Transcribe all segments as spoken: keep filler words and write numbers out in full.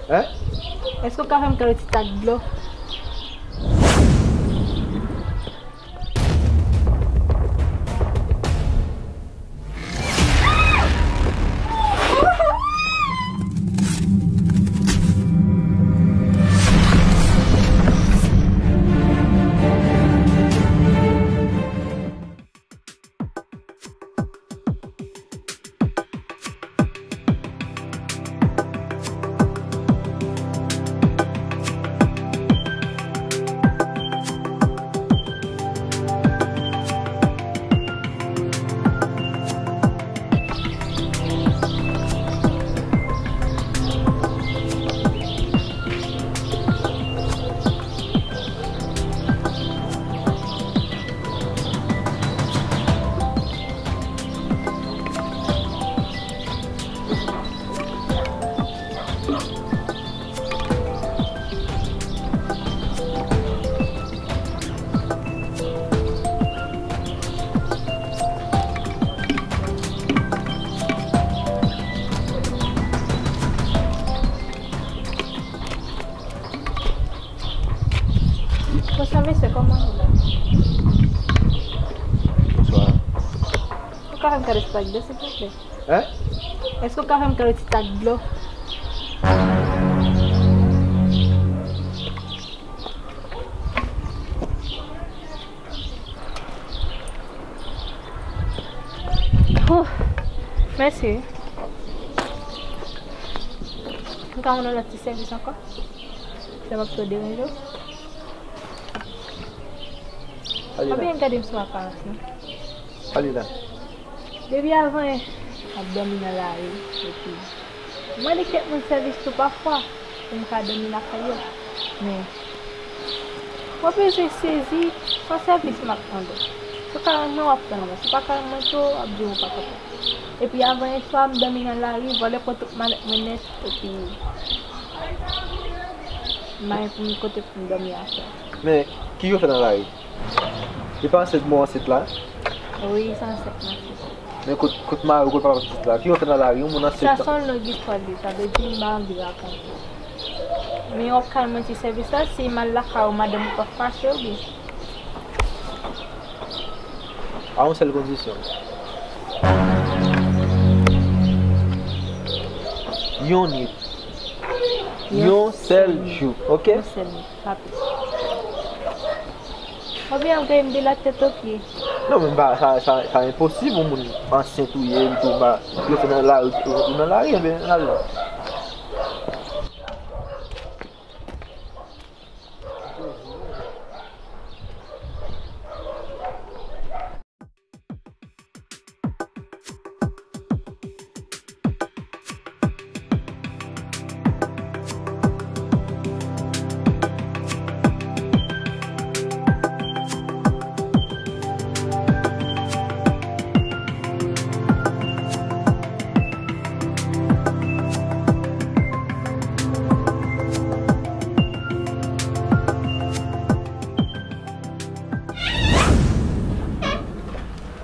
Hein? Èske w ka fè m kado ti tak dlo? Bonswa mesye, kòman nou la? Bonswa. Ou ka fè m kado ti tak dlo, silvouplè? Hein? Èske ou ka fè m kado ti tak dlo? Huh, mèsi. M ka ban nou lòt ti sèvis ankò? Sa p ap twò deranje w? Oubyen gade m sou aparans mwen? Ale la. Depi avan yè, m ap dòmi nan lari, epi m mande kèk moun sèvis tou pafwa pou m ka dòmi lakay yo. Men, mwen bezwen sezi, se yon sèvis m ap mande w. Si w ka rann mwen, w ap rann mwen. Si w pa ka rann mwen tou, w ap di w ou pa kapab. Epi avan yè swa, m dòmi nan lari, vòlè pran tout malèt mwen nèt, epi m pa gen pou m kote pou m dòmi aswè. Men, kisa w fè nan lari? Li pa ansent mwen ansent la? Wi, se ansent mwen ansent. Men kot, kot mari w, kot papa pitit la? Kisa w fè nan lari? Yon moun ansent. Sa se yon long istwa li, sa vle di m pa anvi rakonte. Men w ap ka rann mwen ti sèvis la, si m al lakay ou, madanm ou p ap fache oubyen? A yon sèl kondisyon. Yon nwit. Yon sèl jou, oke? Yon sèl nwit, pa plis. Oubyen ap gaye m de latèt o pye. Non, men pa, sa, sa, sa enposib, yon moun ansent ou ye, epi tou, ba, yo fè nan lari, ou nan lari, enben, al la.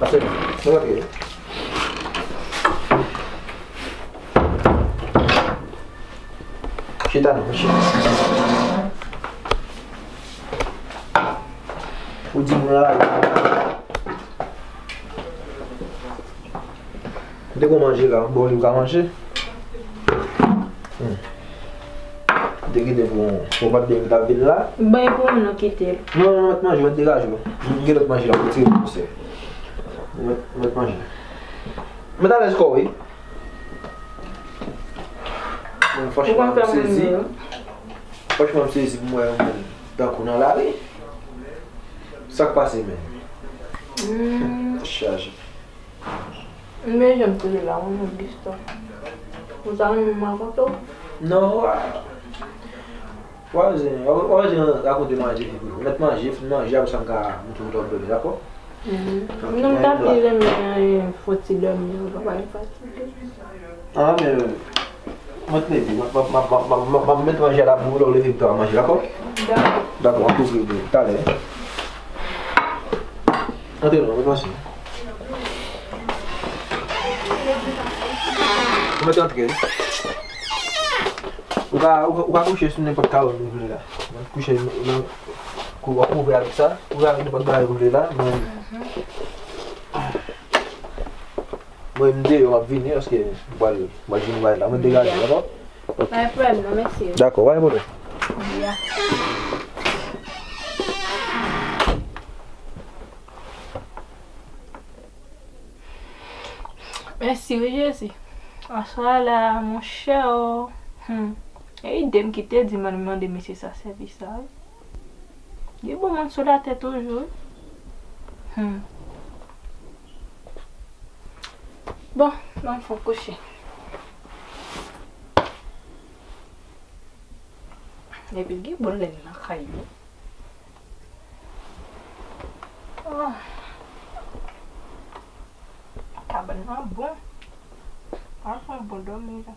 Pase, nou rantre. Chita non, chita. Ou di moun la. Ou te gon manje la, bon, ou ka manje. Hmm. Ou te kite pou, pou w pa t vin vin la. Bay pou moun nan kite l. Non, non, mèt manje, mèt degaje w. M gen lòt manje la, pou tire pou sè. Mèt, mèt manje. Mèt alèz kò w, wi. Mwen, franchman, m sezi. Franchman, m sezi pou m wè yon moun tankou nan lari. Sa k pase, menm? Hmm. Chaje. Men jan m te la, ou menm, Gustave. Ou ta renmen m rakonte w? Non, wa. Wa, zen, wa, wa, zen, rakonte manje, fi pou ou. Mèt manje, fin manje, apre sa m ka montre w dòmi, dakò? Mhm. Non, m ta pli renmen fon ti dòmi, ou pa pale fatige. Ah, men, mwen te di, m ap mete manje a la pou ou, lè w leve m ta manje, dakò? Dakò. Dakò, m ap ouvri pou ou talè. Antre non, mwen pase. Ou mèt antre. Ou ka, ou ka, ou ka kouche sou nenpòt kawòl ou vle la. Mwen kouche nan, kou-, w ap kouvri avèk sa. Ou ka nenpòt bagay ou vle la. Mwen, mwen m deyò, m ap vini, paske m pral, m pral vini bay la. Mwen degaje, dakò? Pa gen pwoblèm, non, mèsi. Dakò, pa gen pwoblèm. Ya. Mèsi wi, Jezi. Aswè la, monchè, o. Hmm. E ide m ki te di m al mande mesye sa sèvis la, wi. Li bon moun sou latè toujou, wi. Hmm. Bon, ban m fon kouche. Epi gen bon lè nan kay yo. Ah. Kabann nan bon. An fon bon dòmi la.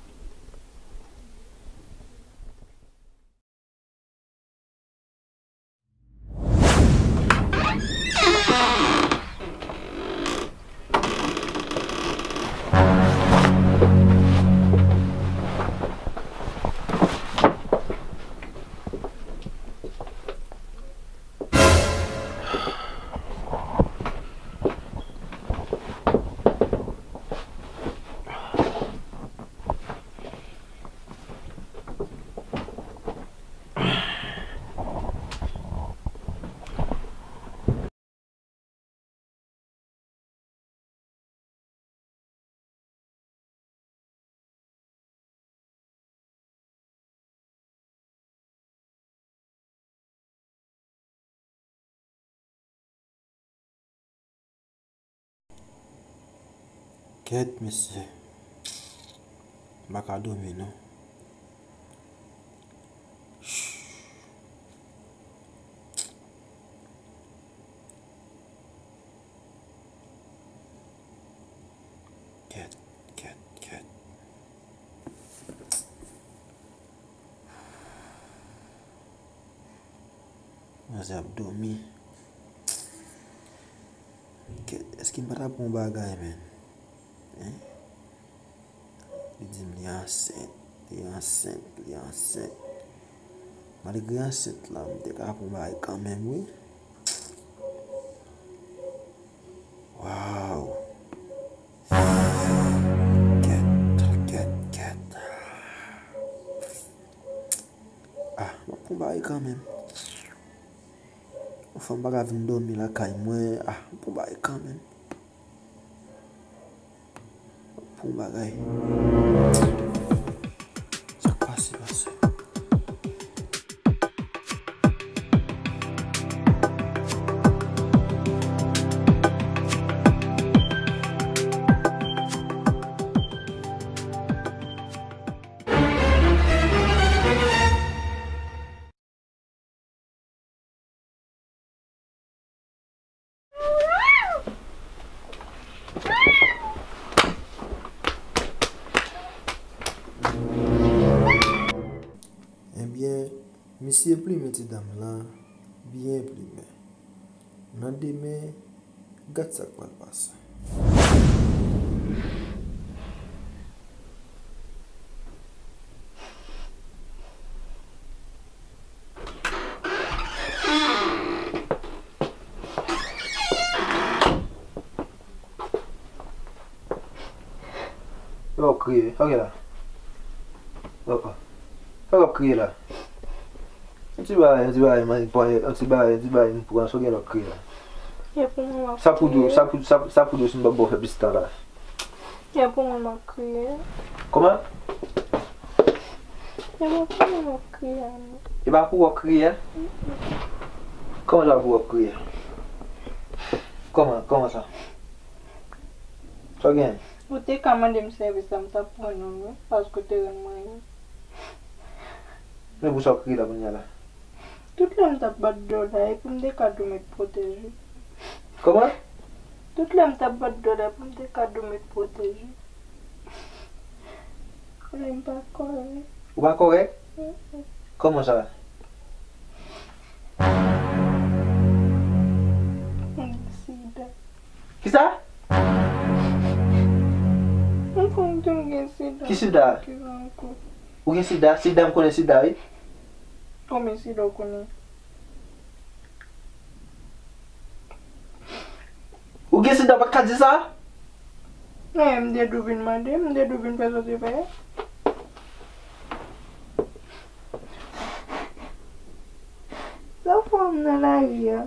Kèt, mesye. M pa ka dòmi, non. Kèt, kèt, kèt. Manzè ap dòmi. Kèt, èske m pa ta pran yon bagay, menn? Hein? Li di m li ansent, li ansent, li ansent. Malgre ansent la, m te ka pran bagay kanmenm, wi. Waw. Kèt, kèt, kèt. Ah, m ap pran bagay kanmenm. Yon fanm pa ka vin dòmi lakay mwen. Ah, m ap pran bagay kanmenm. Pou bagay. Sa k pase, pase? Ebyen, misye plimen ti dam lan byen plimen. Nan demen, gad sa k pral pase. Yo, w ap kriye. Sa w gen la? Oh, oh. Sa w ap kriye la? Yon ti bagay, yon ti bagay, man, pran, yon ti bagay, yon ti bagay, m pran, sa w gen lè w ap kriye la? E pou mwen, m ap kriye. Sa pou di w, sa pou, sa, sa pou di w si m p ap ba w fè plis tan la? E pou mwen, m ap kriye. Kòman? E pa pou mwen, m ap kriye, non. E pa pou w ap kriye? Mm-mm. Kòman sa pou w ap kriye? Kòman, kòman sa? Sa w gen? Ou te ka mande m sèvis la, m t ap pran non, wi, paske w te rann mwen yo. Men pou sa w kriye la kounye a la? Tout lè m t ap bat dò la, epi m te ka dou met pwotèje. Kòman? Tout lè m t ap bat dò la, epi m te ka dou met pwotèje. Kounye a m pa kòrèk. Ou pa kòrèk? Mm-mm. Kòman sa? M gen sida. Kisa? M konn tou m gen sida. Ki sida? Ki rankont. Ou gen sida? Sida, m konnen sida, wi. Konbyen sida w konnen? Ou gen sida, w pa t ka di sa? Nan, m te dwe vin mande, m te dwe vin fè sa w te fè. Sa fè m nan lari a?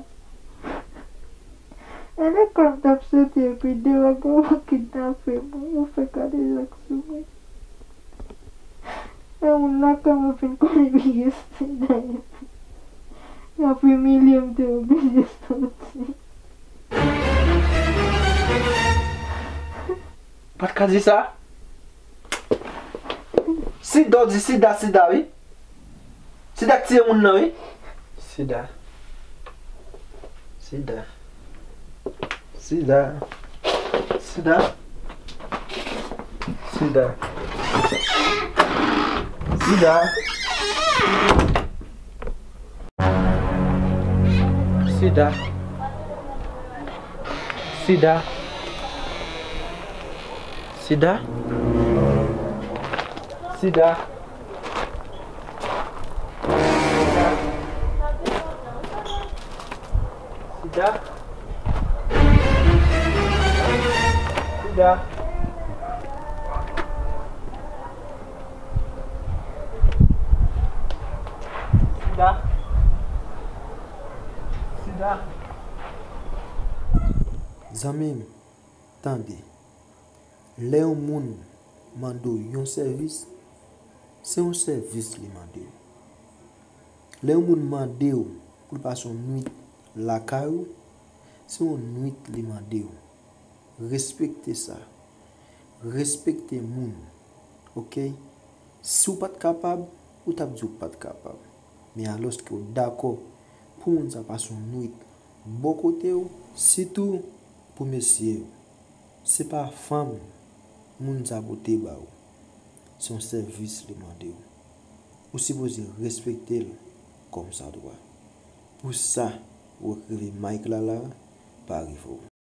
E lekòl m t ap soti epi de vagabon kidnape m, yo fè kadejak sou mwen. E moun lakay mwen fin konnen m gen sida epi y ap imilye m, m te oblije soti. Pa t ka di sa? Sida, w di sida, sida, wi. Sida k tiye moun nan, wi. Sida. Sida. Sida. Sida. Sida. Sida. Sida. Sida. Sida. Sida. Sida. Sida. Sida. Sida. Zanmi m, tande. Lè yon moun mande w yon sèvis, se yon sèvis li mande w. Lè yon moun mande w pou l pase yon nwit lakay ou, se yon nwit li mande w. Respekte sa. Respekte moun. Oke? Si w pa t kapab, ou t ap di w pa t kapab. Men alòske w dakò pou moun sa pase yon nwit bò kote w, sitou pou mesye yo. Se pa fanm moun sa pote ba ou. Se yon sèvis li mande w. Ou sipoze respekte l kòmsadwa. Pou sa, ou rive Mike la la, pa rive w.